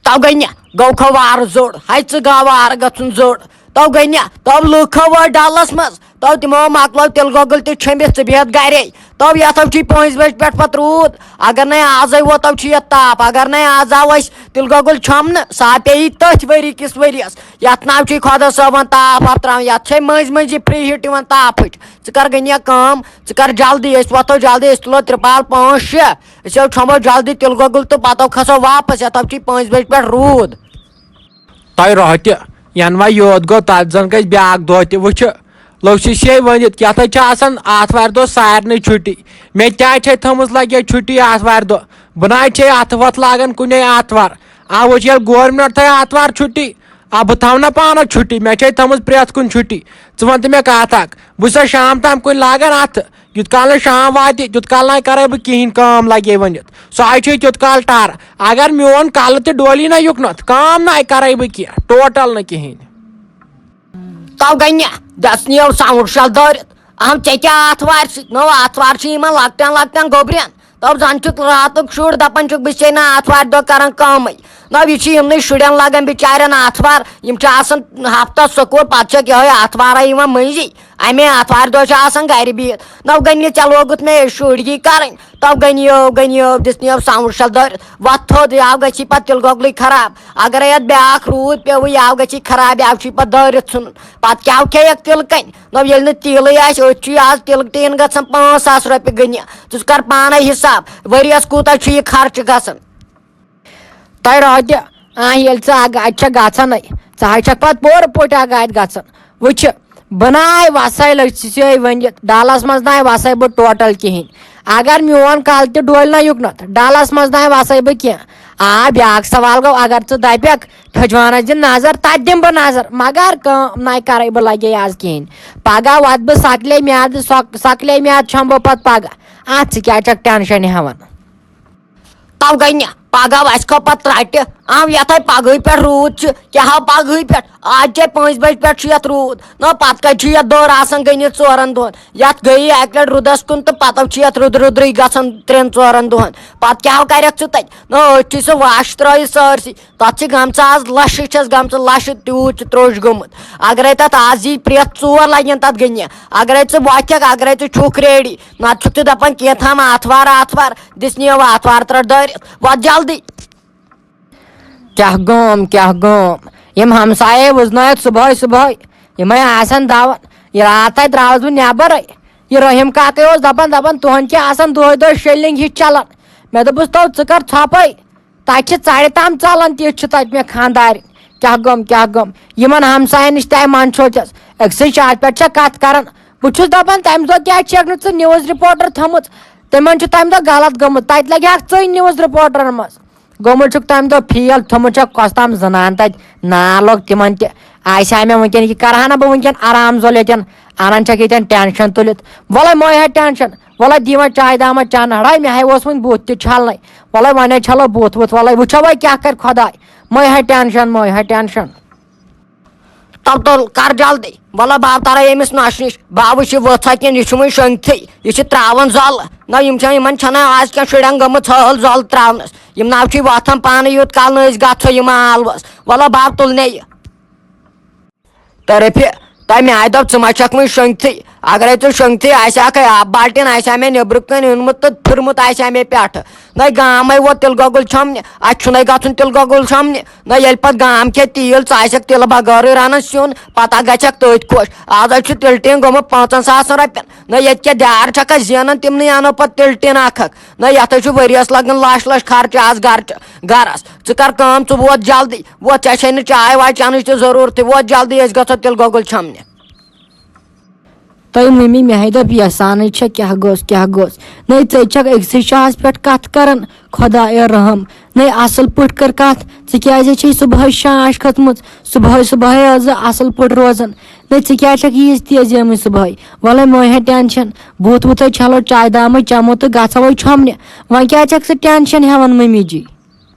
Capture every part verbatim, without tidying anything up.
او گٔے نہ، گوٚو کھو وارٕ زوٚڑ، ہے ژٕ گاو وارٕ گژھُن زوٚڑ۔ تو گٔے نہ، تو لُکھ کھو وٲتۍ ڈلس منٛز، تو تِمو مۄکلٲو تِلہٕ گۄگُل تہِ چھٔمبِتھ، ژٕ بیٚہتھ گرے۔ تو یتھ چھُے پانٛژِ بجہِ پٮ۪ٹھ پتہٕ روٗد، اگر نے آزے ووتو چھُ یتھ تاپھ، اگر نے آز آو اسہِ تِلہٕ گۄگُل چھۄمبنہٕ، سُہ ہا پیٚیہِ تٔتھۍ ؤری کِس ؤریس۔ یتھ نہ چھُے خۄدا صٲبن تاپھ واپھ تراوان، یتھ چھے مٔنٛزۍ مٔنٛزۍ یہِ free heat یِوان تاپھٕچ۔ ژٕ کر گٔے نہ کٲم، ژٕ کر جلدی، أسۍ وۄتھو جلدی، أسۍ تُلو ترپال پانٛژھ شےٚ، أسۍ یو چھۄمبو جلدی تِلہٕ گۄگُل تہٕ پتہٕ کھسو واپس، یتھ چھُے پانٛژِ بجہِ پٮ۪ٹھ روٗد۔ تۄہہِ رۄہہ تہِ، ینہٕ وۄنۍ یوت گوٚو، تتھ زن گژھِ بیٛاکھ دۄہ تہِ۔ وٕچھِ، لوٚگ چھِ سے ؤنِتھ، یتھ حظ چھِ آسان آتھوارِ دۄہ سارنٕے چھُٹی۔ مےٚ تہِ حظ چھے تھٲومٕژ لگے چھُٹی آتھوارِ دۄہ۔ بہٕ نہ حظ چھے اتھٕ وتھ لاگان کُنے آتھوار۔ آ، وۄنۍ ییٚلہِ گورمنٹ تھایہِ آتھوار چھُٹی، آ، بہٕ تھاوٕ نہ پانس چھُٹی، مےٚ چھے تھٲومٕژ پرٛٮ۪تھ کُنہِ چھُٹی۔ ژٕ وَن تہٕ مےٚ کتھ اکھ، بہٕ چھُسا شام تام کُنہِ لاگان اتھٕ؟ یُت کال نہٕ شام واتہِ، تیُت کال نَے کَرَے بہٕ کِہیٖنۍ کٲم لَگے ؤنِتھ۔ سُہ ہَے چھُے تیُت کال ٹَر۔ اگر میون کَلہٕ تہِ ڈولی نہ یُکنَتھ، کٲم نَے کَرَے بہٕ کینٛہہ، ٹوٹل نہٕ کِہیٖنۍ۔ تو گٔے نہ، دَس نِیو ساوُنٛڈ شَل دٲرِتھ۔ اَہَم ژےٚ کیٛاہ آتھوارِ سۭتۍ؟ نو آتھوار چھِ یِمَن لۄکٹٮ۪ن لۄکٹٮ۪ن گوٚبرٮ۪ن۔ تو زَن چھُکھ راتُک شُر دَپان چھُکھ، بہٕ چھے نہٕ آتھوارِ دۄہ کَران کٲمٕے۔ نہ، یہِ چھِ یِمنٕے شُرٮ۪ن لگان بِچارٮ۪ن آتھوار، یِم چھِ آسان ہفتس سکوٗل، پتہٕ چھکھ یِہوٚے آتھوارا یِوان مٔنٛزی۔ اَمے آتھوارِ دۄہ چھِ آسان گرِ بِہِتھ۔ نہ گٔنی ژےٚ لوگُتھ مےٚ شُرۍ یی کرٕنۍ، تو گٔنیو، گٔنیو، دِژنیو ساوُنٛڈ شل دٲرِتھ، وۄتھ تھوٚد، یہِ آو گژھی پتہٕ تِلہٕ گۄگلٕے خراب۔ اگرے یتھ بیٛاکھ روٗد پیوٚوُ، یہِ آو گژھی خراب، یہِ آو چھُے پتہٕ دٲرِتھ ژھُنُن۔ پتہٕ کیٛاہ کھیٚیکھ تِلہٕ کنۍ؟ نہ ییٚلہِ نہٕ تیٖلٕے آسہِ، أتھۍ چھُ یہِ آز تِلہٕ ٹیٖن گژھان پانٛژھ ساس رۄپیہِ گٔنی۔ ژٕ کر پانے حساب، ؤریس کوٗتاہ چھُ یہِ خرچہٕ گژھان؟ تۄہہِ راتہِ، آ، ییٚلہِ ژٕ اَکھ گاڑِ چھَکھ گژھان، ژٕ حظ چھَکھ پَتہٕ پوٗرٕ پٲٹھۍ اَکھ گاڑِ گژھان۔ وٕچھِ، بہٕ نہ آے وَسٲے لٔژھِ سیٚے ؤنِتھ، ڈَلَس منٛز نہ آے وَسٲے بہٕ ٹوٹل کِہیٖنۍ۔ اگر میون کَلہٕ تہِ ڈولہِ نہ یُکنَتھ، ڈَلَس منٛز نہ آے وَسٲے بہٕ کینٛہہ۔ آ، بیٛاکھ سوال گوٚو، اگر ژٕ دَپَکھ، پھٔجوانَس دِ نظر، تَتہِ دِمہٕ بہٕ نظر، مگر کٲم نہ کَرَے بہٕ لَگے آز کِہیٖنۍ۔ پَگاہ وَتہٕ بہٕ سَکلے میٛادٕ، سۄ-، سَکلے میٛادٕ چھَمہٕ بہٕ پَتہٕ پَگاہ۔ اَتھ ژٕ کیٛاہ چھَکھ ٹٮ۪نشَن ہٮ۪وان؟ تو گٔے نہ، پگہہ وسہِ کھو پتہٕ ترٹہِ۔ آو یتھے پگہٕے پٮ۪ٹھ روٗد چھُ، کیٛاہ ہا پگہٕے پٮ۪ٹھ؟ آز چھے پانٛژِ بجہِ پٮ۪ٹھ چھُ یتھ روٗد۔ نہ پتہٕ کتہِ چھُ یتھ دٲر آسان گٔنِتھ ژورن دۄہن؟ یتھ گٔیی اکہِ لٹہِ روٗدس کُن تہٕ پتہٕ چھُ یتھ روٗدٕ روٗدٕے گژھان ترٛٮ۪ن ژورن دۄہن۔ پتہٕ کیٛاہ ہا کرکھ ژٕ تتہِ؟ نہ أتھۍ چھُے سُہ وَش ترٲیِتھ سٲرسٕے۔ تتھ چھِ گٔمژٕ آز لشہِ، چھس گٔمژٕ لشہِ، تیوٗت چھُ تروٚش گوٚمُت۔ اگرے تتھ آز یی پرٛٮ۪تھ ژور لگن تتھ گٔنہِ، اگرے ژٕ وۄتھکھ، اگرے ژٕ چھُکھ ریڈی، نتہٕ چھُکھ ژٕ دپان کینٛہہ تام آتھوار آتھوار۔ دِژ نِیو آتھوار ترٛٹھ دٲرِتھ، وۄتھ جلدی۔ کیٛاہ گوم، کیٛاہ گوم؟ یِم ہمسایے وُزنٲیِتھ صُبحٲے صُبحٲے، یِمے آسن دَوان۔ یہِ راتھ تہِ درٛاوُس بہٕ نٮ۪برَے۔ یہِ رحیٖم کاکے اوس دَپان، دَپان، "تُہُنٛد کیٛاہ آسان دۄہَے دۄہَے شیلِنٛگ ہِش چَلان؟" مےٚ دوٚپُس، "تو ژٕ کر ژھۄپَے، تَتہِ چھِ ژَرِ تام ژَلان، تِژھ چھِ تَتہِ مےٚ خانٛدارِنۍ۔" کیٛاہ گوٚم، کیٛاہ گوٚم؟ یِمَن ہمساین نِش تہِ آیہِ منٛدچھوتِس۔ أکسٕے شاٹہِ پٮ۪ٹھ چھےٚ کَتھ کران۔ بہٕ چھُس دَپان، تَمہِ دۄہ کیٛازِ چھَکھ نہٕ ژٕ news reporter تھٲمٕژ؟ تِمن چھُ تَمہِ دۄہ غلط گوٚمُت، تَتہِ لَگہِ ہاکھ ژٕے news reporterن منٛز۔ گوٚمُت چھُکھ تَمہِ دۄہ فیل، تھوٚمُت چھَکھ کۄس تام زنان تَتہِ، نار لوٚگ تِمن تہِ۔ آسہِ ہا مےٚ وٕنکیٚن، یہِ کَرٕ ہا نہٕ بہٕ وٕنکیٚن آرام زول ییٚتٮ۪ن، اَنان چھَکھ ییٚتٮ۪ن ٹینشن تُلِتھ۔ وَلَے مہٕ ہے ٹینشن، وَلَے دِ وۄنۍ چاے دامہ چانہٕ ہڑاے، مےٚ ہے اوس وٕنہِ بُتھ تہِ چھَلنَے۔ وَلَے وۄنۍ ہے چھَلو بُتھ وُتھ، وَلَے وٕچھو وۄنۍ کیٛاہ کَرِ خۄداے۔ مہٕ ہے ٹینشن، مہٕ ہے ٹینشن۔ تَلہٕ تُل، کر جلدی۔ وَلہٕ بہٕ ہا ترے أمِس نۄشہِ نِش۔ بہٕ ہا وٕچھِ یہِ ؤژھا کِنہٕ یہِ چھُ وٕنہِ شۄنٛگتھٕے۔ یہِ چھِ ترٛاوان زۄلہٕ۔ نہ، یِم چھِ، یِمن چھَنہٕ آز کینٛہہ شُرٮ۪ن گٔمٕژ حٲل زۄلہٕ ترٛاونَس۔ یِم نہ چھِ وۄتھان پانہٕ یوٗت کال نہٕ أسۍ گژھو یِم آلوَس۔ وَلہٕ بہٕ ہا تُلنے یہِ۔ طرفہِ، تۄہہِ میٛانہِ دۄہ ژٕ ما چھَکھ وٕنہِ شۄنٛگتھٕے؟ اگرے ژٕ شۄنٛگتھٕے آسہِ ہاکھے آب بالٹیٖن آسہِ ہا مےٚ نیٚبرٕ کَنۍ اوٚنمُت تہٕ پھِرمُت آسہِ ہا مےٚ پٮ۪ٹھٕ۔ نَے گامَے ووت تِلہٕ گۄگُل چھۄمنہِ، اَسہِ چھُنَے گژھُن تِلہٕ گۄگُل چھۄمنہِ۔ نہ ییٚلہِ پتہٕ گام کھیٚیہِ تیٖل، ژٕ آسکھ تِلہٕ بغٲرٕے رنان سیُن، پتہٕ گژھکھ تٔتھۍ خۄش۔ آز حظ چھُ تِلہٕ ٹیٖن گوٚمُت پانٛژن ساسن رۄپین۔ نہ ییٚتہِ کیٛاہ دیار چھکھا زینان، تِمنٕے انو پتہٕ تِلہٕ ٹیٖن اکھ اکھ۔ نہ یتھ حظ چھُ ؤریس لگان لچھ لچھ خرچہٕ آز گرچہِ، گرس۔ ژٕ کر کٲم، ژٕ ووت جلدی، ووت، ژےٚ چھے نہٕ چاے واے چٮ۪نٕچ تہِ ضروٗرتھٕے، ووت جلدی، أسۍ گژھو تِلہٕ گۄگُل چھۄمنہِ۔ تۄہہِ مٔمی مےٚ ہے دوٚپ یَسانٕے چھےٚ، کیٛاہ گوٚژھ، کیٛاہ گوٚژھ؟ نَے ژٕ چھَکھ أکسٕے شاہَس پٮ۪ٹھ کَتھ کَران، خۄدایا رحم۔ نَے اَصٕل پٲٹھۍ کَر کَتھ، ژٕ کیٛازِ چھے صُبحٲے شاش کھٔژمٕژ؟ صُبحٲے صُبحٲے ٲس زٕ اَصٕل پٲٹھۍ روزان۔ نَے ژٕ کیٛازِ چھَکھ ییٖژ تیزیمٕژ صُبحٲے؟ وَلَے مہٕ ہے ٹٮ۪نشَن، بُتھ وُتھ ہے چھَلو، چاے دامٕے چَمو تہٕ گژھو وۄنۍ چھۄمنہِ۔ وۄنۍ کیٛازِ چھَکھ ژٕ ٹٮ۪نشَن ہٮ۪وان مٔمی جی؟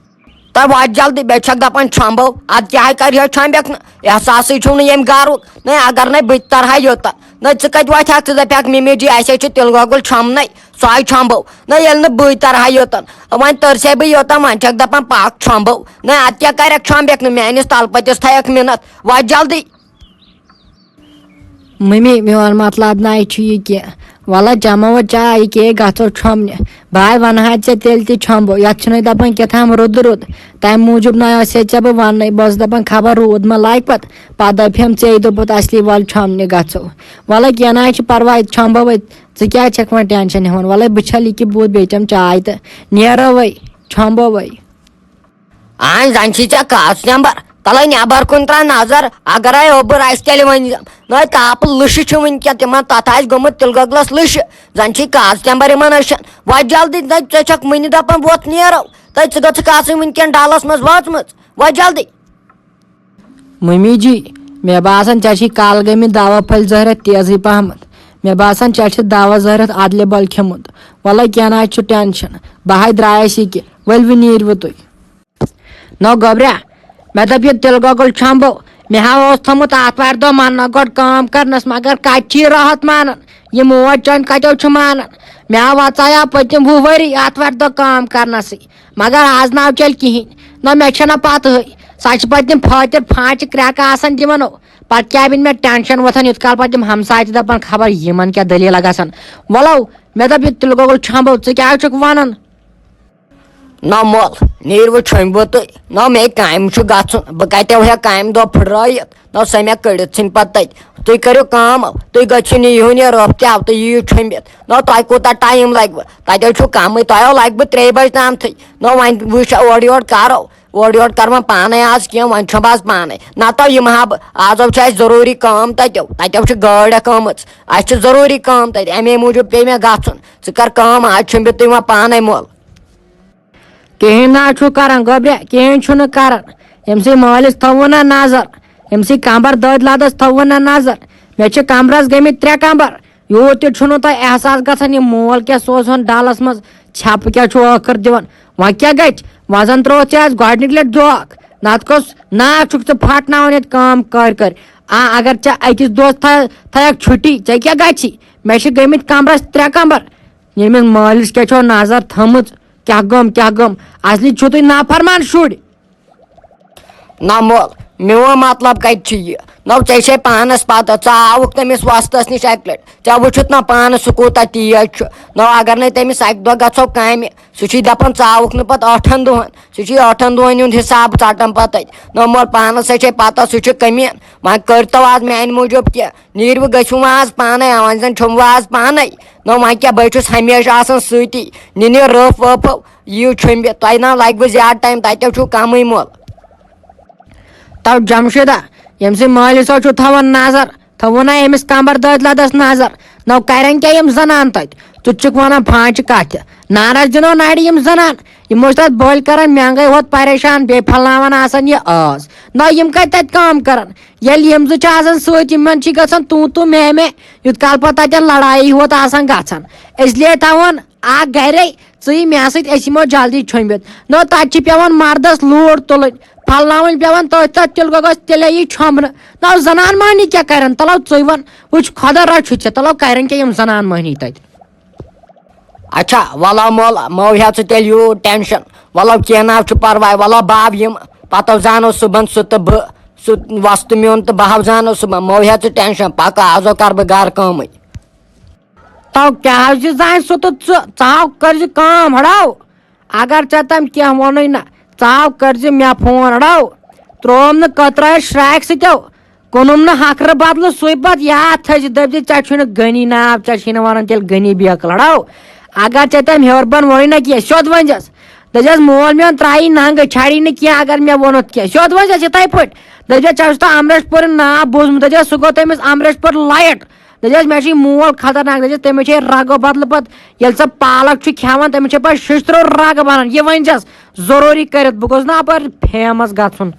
تہٕ واتہِ جلدی، بیٚیہِ چھکھ دپان چھۄمبو، ادٕ کیٛاہ ہے کرِہے چھۄمبکھ نہٕ؟ احساسٕے چھُم نہٕ ییٚمہِ گرُک۔ نَے اگر نَے بہٕ تہِ ترہا یوٚتن، نہ ژٕ کتہِ وۄتھکھ، ژٕ دپکھ ممی جی اسے چھُ تِلہٕ گۄگُل چھۄمبنَے، سۄے چھۄمبو۔ نہ ییٚلہِ نہٕ بٕے ترہا یوٚتن، وۄنۍ ترسے بہٕ یوٚتن، وۄنۍ چھکھ دپان پکھ چھۄمبو۔ نہ اتہِ کیٛاہ کرکھ چھۄمبکھ نہٕ، میٲنِس تلہٕ پٔتِس تھایکھ مِنت، وۄتھ جلدی۔ ممی، میون مطلب نَے چھُ یہِ کینٛہہ۔ وَلہٕ چٮ۪مو وۄنۍ چاے، یہِ کیٛاہ گژھو چھۄمنہِ؟ بہٕ ہاے وَنہٕ ہا ژےٚ تیٚلہِ تہِ چھۄمبو، یَتھ چھُنَے دَپان کیٛاہ تام رُدٕ رُد۔ تَمہِ موٗجوٗب نَے ٲسے ژےٚ بہٕ وَننَے، بہٕ ٲسٕس دَپان خبر روٗد ما لاگہِ پَتہٕ۔ پَتہٕ دَپہِ ہَم ژےٚ دوٚپُتھ اَصلی وَلہٕ چھۄمنہِ گژھو۔ وَلہٕ کینٛہہ نَے چھُ پَرواے، چھۄمبو وۄنۍ۔ ژٕ کیٛازِ چھَکھ وۄنۍ ٹٮ۪نشَن ہٮ۪وان؟ وَلَے بہٕ چھَلہٕ یہِ کہِ بُتھ، بیٚیہِ چٮ۪م چاے تہٕ نیرو وۄنۍ، چھۄمبو وۄنۍ۔ آے زن چھی ژےٚ کاژ نمبر، تلے نٮ۪بر کُن ترٛاو نظر، اگرے اوٚبُر آسہِ تیٚلہِ ؤنۍ زن۔ نے تاپہٕ لٕشہِ چھِ وٕنکٮ۪ن تِمن، تتھ آسہِ گوٚمُت تِلہٕ گۄگلس لٕشہِ، زن چھی کاژ نمبر یِمن أچھن۔ وۄتھ جلدی، نہ ژےٚ چھکھ وٕنہِ دپان وۄتھ نیرو، تہٕ ژٕ گٔژھکھ آسٕنۍ وٕنکٮ۪ن ڈلس منٛز وٲژمٕژ، وۄتھ جلدی۔ ممی جی، مےٚ باسان ژےٚ چھی کالہٕ گٔمٕتۍ دوا پھٔلۍ زٕ رٮ۪تھ تیزٕے پہمتھ۔ مےٚ باسان ژےٚ چھِ دوا زٕ رٮ۪تھ ادلہِ بدل کھیوٚمُت۔ وَلے کینٛہہ نہ حظ چھُ ٹٮ۪نشن، بہٕ ہاے درٛایس یہِ کہِ، ؤلۍ وۄنۍ نیٖرِو تُہۍ۔ نو گوٚبریا، مےٚ دوٚپ یہِ تِلہٕ گۄگُل چھۄمبو۔ مےٚ ہا اوس تھوٚمُت آتھوارِ دۄہ مننہٕ گۄڈٕ کٲم کرنس، مگر کتہِ چھِ یہِ راحت مانان؟ یہِ موج چٲنۍ کتیو چھِ مانان؟ مےٚ ہا وژایاو پٔتِم وُہ ؤری آتھوارِ دۄہ کٲم کرنسٕے، مگر آز ناو چلہِ کِہینۍ۔ نہ مےٚ چھےٚ نہ پتہٕے، سۄ چھِ پتہٕ تِم فٲطر فانچہِ کرٛٮ۪کہٕ آسان دِوان۔ پتہٕ کیٛاہ بنہِ مےٚ ٹینشن وۄتھان، یوٗت کال پتہٕ تِم ہمساے تہِ دپان خبر یِمن کیٛاہ دٔلیٖلہ گژھان۔ وۄلو، مےٚ دوٚپ یہِ تِلہٕ گۄگُل چھۄمبو، ژٕ کیٛاہ چھُکھ ونان؟ نہ مول، نیٖرِو چھۄمبِو تُہۍ۔ نہ مےٚ کامہِ چھُ گژھُن، بہٕ کتہِ ہٮ۪کہٕ کامہِ دۄہ پھٕٹرٲیِتھ؟ نہ سۄ مےٚ کٔڑِتھ ژھٕنۍ پتہٕ تتہِ۔ تُہۍ کٔرِو کٲم، تُہۍ گٔژھِو نہٕ یِہُنٛد یہِ رۄپھ تہِ آو، تُہۍ یِیِو چھۄمبِتھ۔ نہ تۄہہِ کوٗتاہ ٹایم لگوٕ؟ تتہِ حظ چھُو کمٕے، تۄہہِ حظ لگوٕ ترٛیٚیہِ بجہِ تامتھٕے۔ نہ وۄنۍ وٕچھ اورٕ یورٕ کرو، اورٕ یورٕ کر وۄنۍ پانے آز کینٛہہ، وۄنۍ چھۄمبہٕ آز پانے۔ نہ تۄہہِ یِمہٕ ہا بہٕ، آز حظ چھُ اسہِ ضروٗری کٲم تتیو، تتیو چھِ گٲڑۍ اکھ آمٕژ، اسہِ چھِ ضروٗری کٲم تتہِ، امے موٗجوٗب پیٚیہِ مےٚ گژھُن۔ ژٕ کر کٲم، آز چھُم بہٕ تُہۍ وۄنۍ پانے مۄل۔ کِہیٖنۍ نہ حظ چھُ کران گوٚبریا، کِہیٖنۍ چھُنہٕ کران۔ أمۍ سٕے مٲلِس تھٲووُ نہ نظر، أمۍ سٕے کمبر دٲدۍ لدس تھٲووُ نہ نظر۔ مےٚ چھِ کمبرس گٔمٕتۍ ترٛےٚ کمبر۔ یوٗت تہِ چھُنہٕ تۄہہِ احساس گژھان، یہِ مول کیٛاہ سوزہون ڈلس منٛز، ژھٮ۪پہٕ کیٛاہ چھُ ٲخٕر دِوان؟ وۄنۍ کیٛاہ گژھِ؟ وۄنۍ زن ترووُتھ ژےٚ اَسہِ گۄڈٕنِکۍ لٹہِ دھوکہٕ۔ نتہٕ کۄس ناکھ چھُکھ ژٕ پھٹناوان ییٚتہِ کٲم کٔرۍ کٔرۍ؟ آ، اگر ژےٚ أکِس دۄہس تھا-، تھایکھ چھُٹی، ژےٚ کیٛاہ گژھی؟ مےٚ چھِ گٔمٕتۍ کمبرس ترٛےٚ کمبر۔ ییٚمِس مٲلِس کیٛاہ چھو نظر تھٲمٕژ؟ کیٛاہ گوٚم، کیٛاہ گوٚم؟ اصلی چھِو تُہۍ نافرمان شُرۍ۔ نہ مول، میون مطلب کتہِ چھُ یہِ؟ نہ ژےٚ چھے پانس پتہ، ژٕ آوُکھ تٔمِس وۄستس نِش اکہِ لٹہِ، ژےٚ وٕچھُتھ نہ پانس سُہ کوٗتاہ تیز چھُ۔ نہ اگر نے تٔمِس اکہِ دۄہ گژھو کامہِ، سُہ چھُے دپان ژٕ آوُکھ نہٕ پتہٕ ٲٹھن دۄہن، سُہ چھُے ٲٹھن دۄہن ہُنٛد حساب ژٹان پتہٕ۔ نہ مول، پانس ہے چھے پتہ سُہ چھُ کٔمیٖن، وۄنۍ کٔرتو آز میانہِ موٗجوٗب کینٛہہ۔ نیٖرِو گٔژھِو وۄنۍ آز پانے، وۄنۍ زن چھوٚموٕ آز پانے۔ نہ وۄنۍ کیٛاہ، بہٕ چھُس ہمیشہِ آسان سۭتی۔ نِنہِ رٲف وٲفو، یِیِو چھوٚمبِتھ، تۄہہِ نہ لگوٕ زیادٕ ٹایم، تتیو چھُو کمٕے مۄل۔ تو جمشیدہ، ییٚمہِ سٕے مٲلِس سۭتۍ چھُ تھاوان نظر، تھاوو نہ أمِس کمبر دٲدۍ لدس نظر۔ نہ کرن کیٛاہ یِم زنان تتہِ؟ ژٕ تہِ چھُکھ ونان فانچہِ کتھِ۔ نارس دِنو نرِ یِم زنان۔ یِم ٲسۍ تتھ بٔلۍ کران، مٮ۪نٛگے ہوت پریشان، بیٚیہِ پھلناوان آسان یہِ ٲس۔ نہ یِم کتہِ تتہِ کٲم کران؟ ییٚلہِ یِم زٕ چھِ آسان سۭتۍ، یِمن چھِ گژھان تو تو میں میں، یُت کال پتہٕ تتٮ۪ن لڑایی ہوت آسان گژھان۔ اس لیے تھاوان اکھ گرے ژٕے مےٚ سۭتۍ، أسۍ یِمو جلدی چھوٚمبِتھ۔ نہ تتہِ چھِ پٮ۪وان مردس لوٗر تُلٕنۍ، پھلناوٕنۍ پٮ۪وان تٔتھۍ تتھ تِلہٕ گۄگلس تیٚلے یی چھۄمبنہٕ۔ نہ زنان مہنی کیٛاہ کرن؟ تلو ژٕے ون، وٕچھ خۄدا رچھُ ژےٚ، تلو کرن کیٛاہ یِم زنان مہنی تتہِ؟ اچھا، ولو مول، مو ہیٚہ ژٕ تیٚلہِ یوٗت ٹینشن۔ ولو کینٛہہ نہ حظ چھُ پرواے، ولو بہٕ ہاو یِم، پتہٕ زانو صُبحن سُہ تہٕ بہٕ، سُہ وۄستہٕ میون تہٕ بہٕ ہاو زانو صُبحن۔ مو ہیٚہ ژٕ ٹینشن، پکہٕ آز کرٕ بہٕ گرٕ کٲمٕے۔ تو کیٛاہ حظ چھِ زانہِ سُہ تہٕ ژٕ، ژٕ ہاو کٔرزِ کٲم ہڑاو۔ اگر ژےٚ تٔمۍ کینٛہہ ووٚنُے نہ، ژٕ ہاو کٔرزِ مےٚ فون ہڑاو۔ ترٛووُم نہٕ کترٲیِتھ شرٛاکہِ سۭتٮ۪و۔ کٕنُم نہٕ ہکھرٕ بدلہٕ سُے پتہٕ یاد تھٲیزِ، دٔپزِ، "ژےٚ چھُے نہٕ غنی ناو، ژےٚ چھُے نہٕ ونان تیٚلہِ غنی بیکل ہڑاو۔" اگر ژےٚ تٔمۍ ہیوٚر بۄن ووٚنُے نہ کینٛہہ، سیوٚد ؤنزٮ۪س۔ دٔپزٮ۪س، "مول میون ترٛایی ننٛگہٕ، چھاڑی نہٕ کینٛہہ اگر مےٚ ووٚنُتھ کینٛہہ۔" سیوٚد ؤنزٮ۪س یِتھَے پٲٹھۍ۔ دٔپزٮ۪س، "ژےٚ چھُتھ امریش پورِ ناو بوٗزمُت؟" دٔپزٮ۪س، "سُہ گوٚو تٔمِس امریش پور لایٹ۔" دٔپزٮ۪س، "مےٚ چھُے مول خطرناک۔" دٔپزٮ۪س، "تٔمِس چھے رگو بدلہٕ پتہٕ، ییٚلہِ ژٕ پالک چھُ کھٮ۪وان، تٔمِس چھے پتہٕ ششتٕرو رگہٕ بنان۔ یہِ ؤنزٮ۪س ضروٗری کٔرِتھ، بہٕ گوٚژھ نہٕ اپٲرۍ فیمس گژھُن۔"